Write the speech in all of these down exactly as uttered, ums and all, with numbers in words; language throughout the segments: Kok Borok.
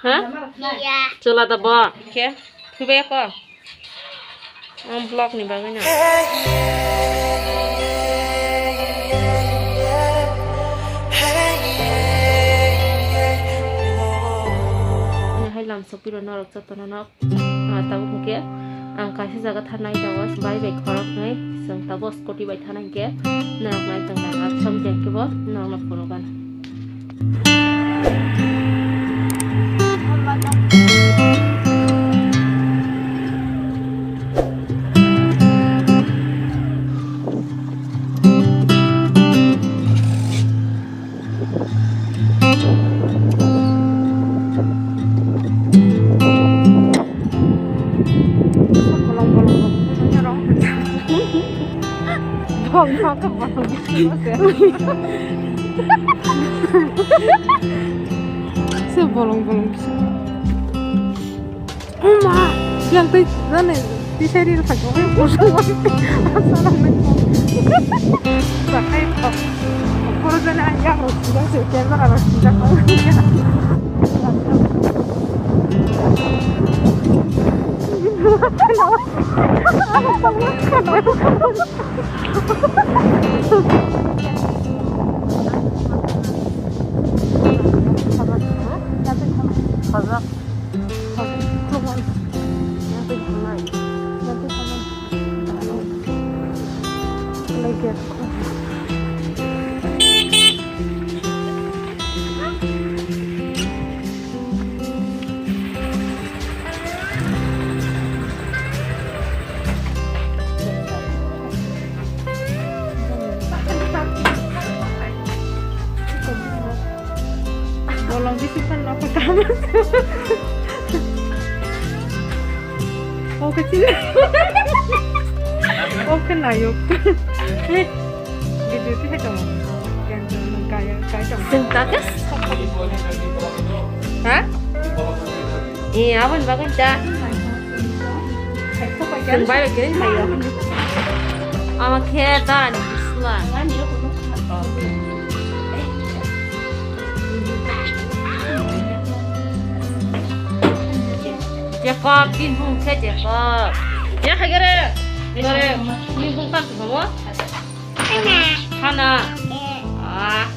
Ha? Chwla da bo. Khe? Thwibai ko? Ang vlog ni bagwi no. Ani hai lam sopiro norok jotono no. Ah, tabuk hwnkhe ang kaisa jaga thanai tongo, bai bai khoroknwi chwng tabuk scooty bai thana hinkhe norok nai tong nang, ah, chwng tei kebo norokno phunukgano. Bolong bolong rok. Bong no khe bolong bisingo se. Se bolong bolong bisingo. Oma, yang tei nani tisari rok thangkhe bosong. Asal nang. Sakai kok. Koro jani ang yang rok sijak se, camera rok sijak. Bolong bisi phano kama. Oke sini. Oke nayok. Video sih kayak kayak kayak. Sengkakas? Hah? Iya, apa nih bagus dah? Sengbai lagi nih saya. Ama khe dan bisla. Jacob, din bung khe Jacob. Ya khaigere. Gore, din bung kan tu kamu? Hana. Hana. Ah.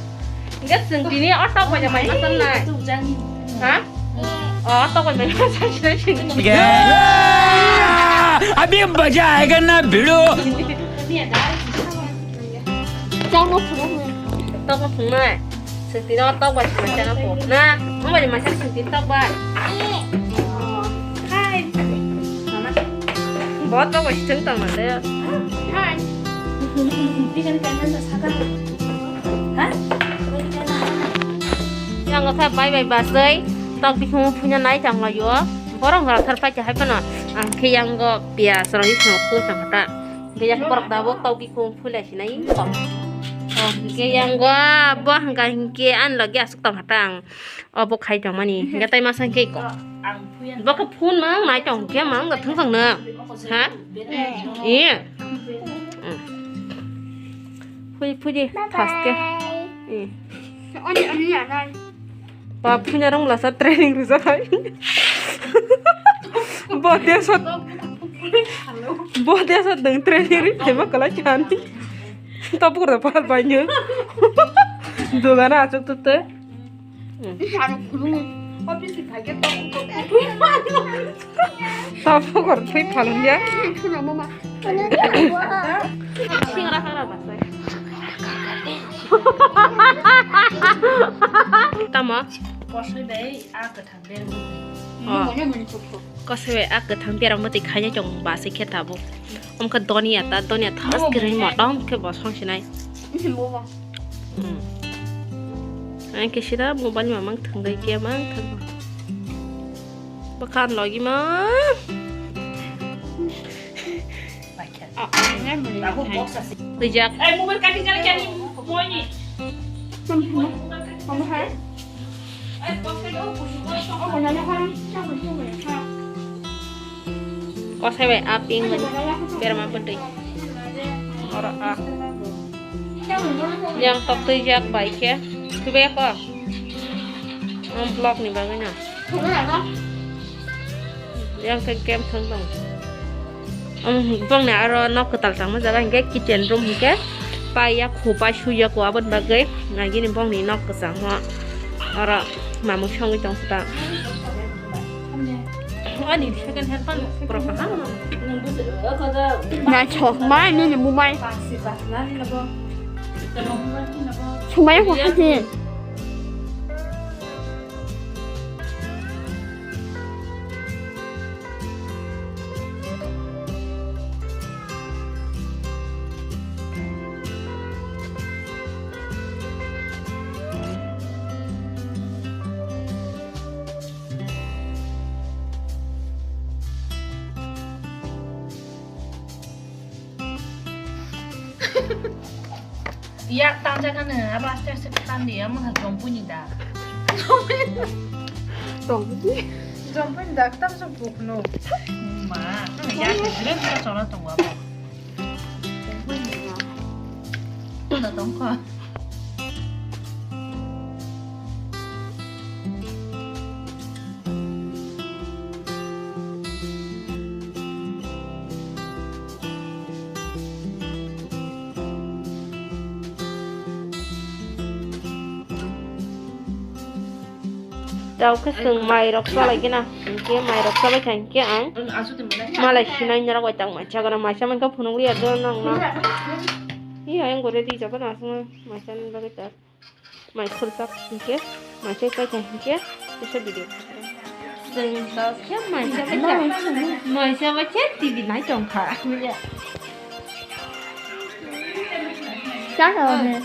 Enggak sendiri otak banyak main masan nai. Ha? Oh, otak banyak main masan sini. अभी मजा आएगा ना भिड़ो। Tok no phunuk no. Tok no phunuk no. Sengti no tok bai sima chana po. Na, mo bai masa sengti tok bai. Hai. Mama. Bo tok bai seng tong na de. Hai. Di kan kan na saka. Ha? Yang kha bai bai basai. Tok bi phung phung na nai tang la yo. Borok rok thar pai hai pano. Ang khe yang go pia soro hi song ko tang ta. Khe yak borok da bo tau bi khum phulai sinai. Oh, hingke yang go, bo hingka hingke an logi asuk tong hatang. Obo khai tong mani. Hingke tai masa hingke ko. Bo khe phun mang nai tong hingke mang ga thung thang na. Ha? Iya. Phui phui di fast ke. Iya. Ba phunarok mlasa training rwjak hai. Bo desot, bo desot nwng training rwi phaima kwlai kha ani. Tabuk rw pal bai nwng. Dogana achuk tute. Tabuk rw phi phalung ya. Singra singra basai. Tamo? Kosoi bai a kwthang berang. Oh. Kosoi bai a kwthang berang bwtwi khaina chong ba se khe tabuk. Omkha donia ta, donia thas kwrwi motom khe bo song sinai. Hmm. Ang khe sida mobile mamang thwngwi khe mang thwng. Bwkha logi ma. Rijak. Kosai bai a pink mani berma bwtwi. Oro a. Yang tok twijak bai khe. Twibai ko. Ang vlog ni bagwi no. Yang khe game thang tong. Ang bong ni aro nok kwtal tangma jaga hinkhe kitchen room hinkhe pai ya khu pai sui ya khu aboni bagwi nagini bong ni nok kwchang ho. Aro mamung songwi tong kha ta. Ani second hand pan pura kaham. Naithok mai nini bumai. Sumaya ko hati. Yak tang jaga no, abo aste aste tan di, amo ha jompu ni da. Jompu ni da, tam so buk no. Ma, yak jrek ka chona tongo abo. Tongkha. Tao khe chwng mairok chalaigena, hinkhe mairok chabaikha hinkhe ang malai sinai norok bai tangmani chagana maisa mankha phunukliya do nongno. Iya, ang gore rijak no aswk maisa ni bagwi tak. Mai khurjak hinkhe, maisa paikha hinkhe, kisa video. Chwng tao khe maisa paikha. Maisa paikha T V nai tongkha. Chakha ne.